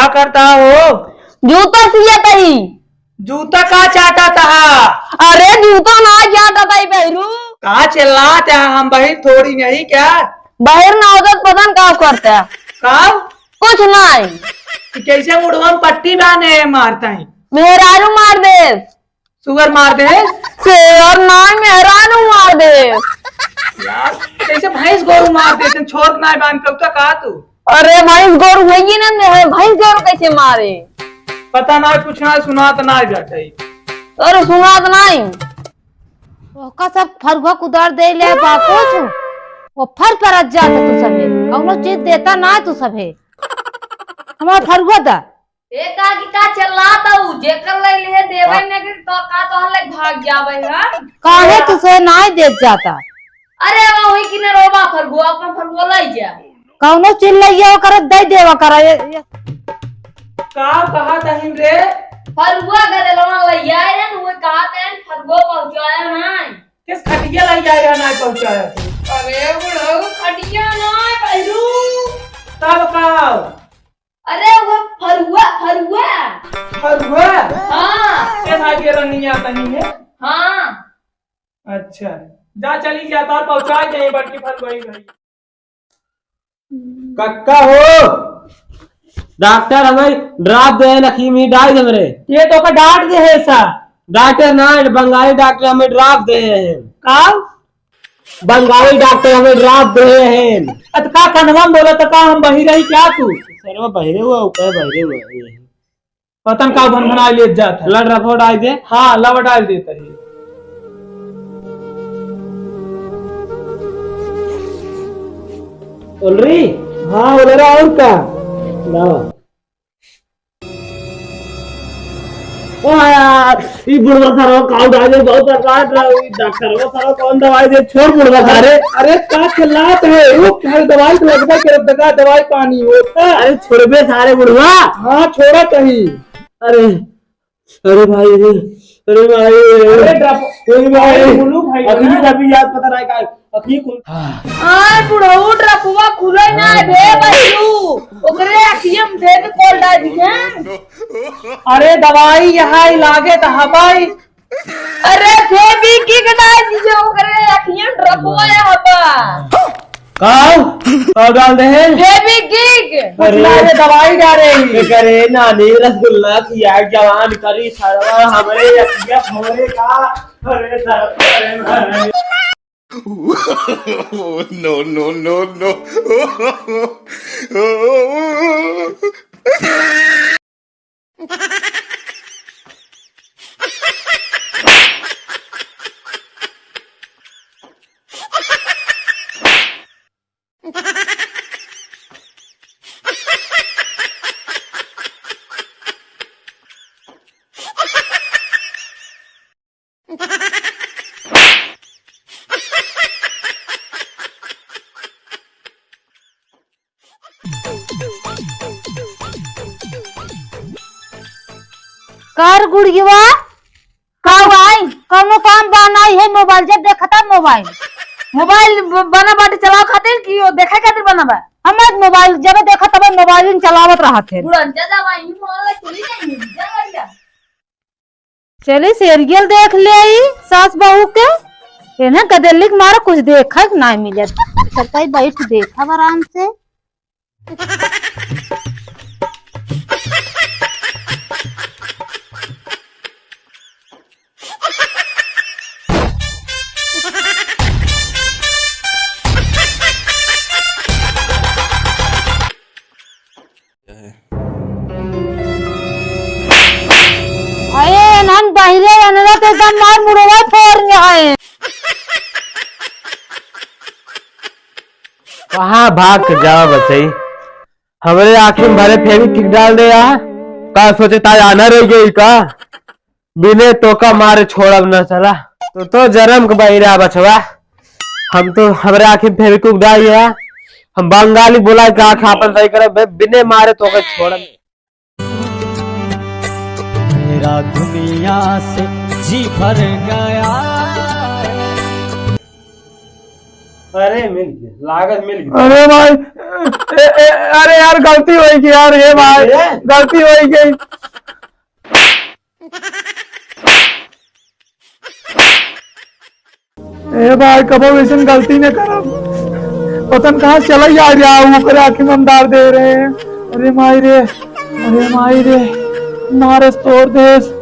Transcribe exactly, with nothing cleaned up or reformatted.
का करता हो? जूता सियत ही। जूता का चाटत हा? अरे जूता ना चाटत ही बहिरू। का चिल्लात हा, हम बहिर थोड़ी नहीं क्या? बहिर ना होत त पता न का करता। का? कुछ नहीं। कि कैसे मुड़वा में पट्टी बांधे मारता है? मेहरारू मार दे। सुअर मार दे। सुअर ना, मेहरानू मार दे। यार, कैसे भैंस गोरू मार दे, छोर ना बांध के, उसका कहा तू? अरे भैंस गोरू होइगी ना, मैं भैंस गोरू कैसे मारे? पता ना, कुछ ना सुनात ना जाता ही। अरे सुनात नहीं। ओका सब फरुआ कुदार दे ले बापू तू। वो फर परत जाता तू सभे। कौनो चीज देता ना तू सभे। हमारा फरुआ दा। ए काकी, का चिल्लात हऊ? जेकर लइ लिहे देवे हाँ। न के तो का तोहर लइ भाग जावे हम? काहे तुसे नाय देत जाता? अरे वही किने रोबा फरगुआ, अपन फरगुआ लइ जा। कौनो चीज लइ आओ करे, दे देवा करे। ये, ये। का कहा तहिन रे? फरगुआ गदेलवा लइ आए हैं, वो कहा तहिन फरगुआ पहुँचाया नाय। किस खटिया लइ आए हैं, नाय पहुँचाया तू? अरे बुढ़ऊ, खटिया नाय बहिरू। तब का? अरे वो फरुआ, फरुआ। फरुआ? हाँ। ए भाई के रनिया कहीं है? हाँ। अच्छा, जा चली जा, तार पहुँचा दे बड़की फरुआ ही भाई। कक्का हो, डॉक्टर हमें ड्राप दे, लक्ष्मी डाल दे हमरे। ये तो का डांट दे है सा। डॉक्टर ना, बंगाली डॉक्टर हमें ड्राप दे हैं। का? बंगाली डॉक्टर हमें ड्राप दे हैं। अत का कनवा में बोला त का हम बहिर ही क्या तू? सरवा बहिरे हुआ, ऊपर बहिरे हुआ, ये। पतन का भनभनाई लेत जात है। लड़ रफो डाल दे। हाँ, लव डाल देता है। बोल रही? हाँ, बोल रहा और का? लावा। ओ यार, ई बुढ़वा सरवा काऊ डाले बहुत बर्बाद रहा, ई डॉक्टरवा सरवा कौन दवाई दे, छोड़ बुढ़वा सारे। अरे का चिल्लात है, रुक, हर दवाई तो लगबे करत, दगा दवाई पानी होता। अरे छोड़बे सारे बुढ़वा। हाँ, छोड़ा कहीं। अरे, अरे भाई रे, अरे भाई रे। अरे ड्रप-, अरे भाई। अरे बोलू भाई, अखनी ना। अभी याद पता नहीं का, अखनी कुल। आय बुढ़ऊ, ड्रपुआ खुले ना बे बहिरू, ओकरे अखियम दे दे कोल डाल दिए। अरे दवाई यहाँ ही लागे त हवाई। अरे फेविक्विक डाल दीजिए, ओकरे अखियम ड्रपुआ यहाँ बा। का? का डाल दे हैं? फेविक्विक। अरे। कुछ ना, ये दवाई डाले ही। ये करे नानी रसगुल्ला खिया जवान करी सरवा हमरे अखिया फोड़े का। अरे सर, अरे, अरे। No, no, no, no. कर गुड़ियवा, का भाई? कौनो काम बा नाई है, मोबाइल जब देखा तब मोबाइल। मोबाइल ब-, बना बाटे चलाओ खातिर कि वो देखे खातिर बना बा? हम आज मोबाइल जब देखा तब मोबाइल ही चलावत रहत है। उड़न जा, जा भाई, मोबाइल चली जाएंगे, जा बढ़िया। चली serial देख ले आई सास बहू के। ये ना गदेली के मारा कुछ देखा के ना मिले। चलता ही बैठ देखा आराम से। अरे नन बहिरे अनरा तो एकदम मार मुड़वा फोड़ है। कहाँ भाग के जावा बचई? हमरे आँखी में भरे फेविक्विक डाल दे यार। का सोचे ताई आना रह गई का? बिने तोका मारे छोड़ब न चला। तो, तो जरम के बहिरा बचवा। हम तो हमरे आँखी में फेविक्विक डाल गया। हम बंगाली बोला के आँख आपन सही करे, बे-, बिने मारे तोका छोड़ब। मेरा दुनिया से जी भर गया। अरे मिल गया, लागत मिल गया। अरे भाई, ए, ए, अरे यार, गलती होइ गई यार, हे भाई, अरे? गलती होइ गई। ए भाई, कबो वैसन गलती न करब। पता न कहाँ चला जा रहा है, ओकरे आँखी में अंधार दे रहे हैं। अरे माई रे, अरे माई रे, मारस तोड़ देस।